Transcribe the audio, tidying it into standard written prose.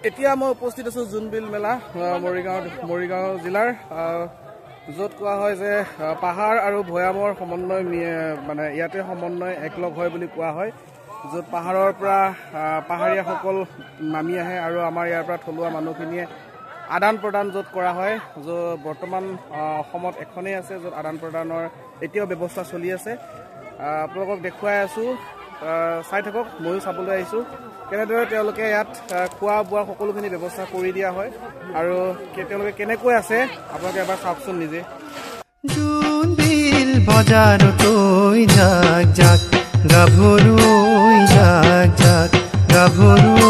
এতিয়া মই উপস্থিত আছোঁ জোনবিল মেলা, মৰিগাঁও জিলাৰ, য'ত কোৱা হয় যে পাহাৰ আৰু ভৈয়ামৰ সমন্বয়, মানে ইয়াতে সমন্বয় একলগ হয় বুলি কোৱা হয়, য'ত পাহাৰৰ পৰা পাহাৰীয়াসকল নামি আহে আৰু আমাৰ ইয়াৰ পৰা থলুৱা মানুহখিনিয়ে আদান প্ৰদান য'ত কৰা হয়, য'ত বৰ্তমান অসমত এখনেই আছে য'ত আদান প্ৰদানৰ এতিয়াও ব্যৱস্থা চলি আছে। আপোনালোকক দেখুৱাই আছোঁ, চাই থাকক, ময়ো চাবলৈ আহিছোঁ কেনেদৰে তেওঁলোকে ইয়াত খোৱা বোৱা সকলোখিনি ব্যৱস্থা কৰি দিয়া হয় আৰু তেওঁলোকে কেনেকৈ আছে, আপোনালোকে এবাৰ চাওকচোন নিজে। জোনবিল বজাৰত জাক জাক গাভৰু, জাক জাক গাভৰু।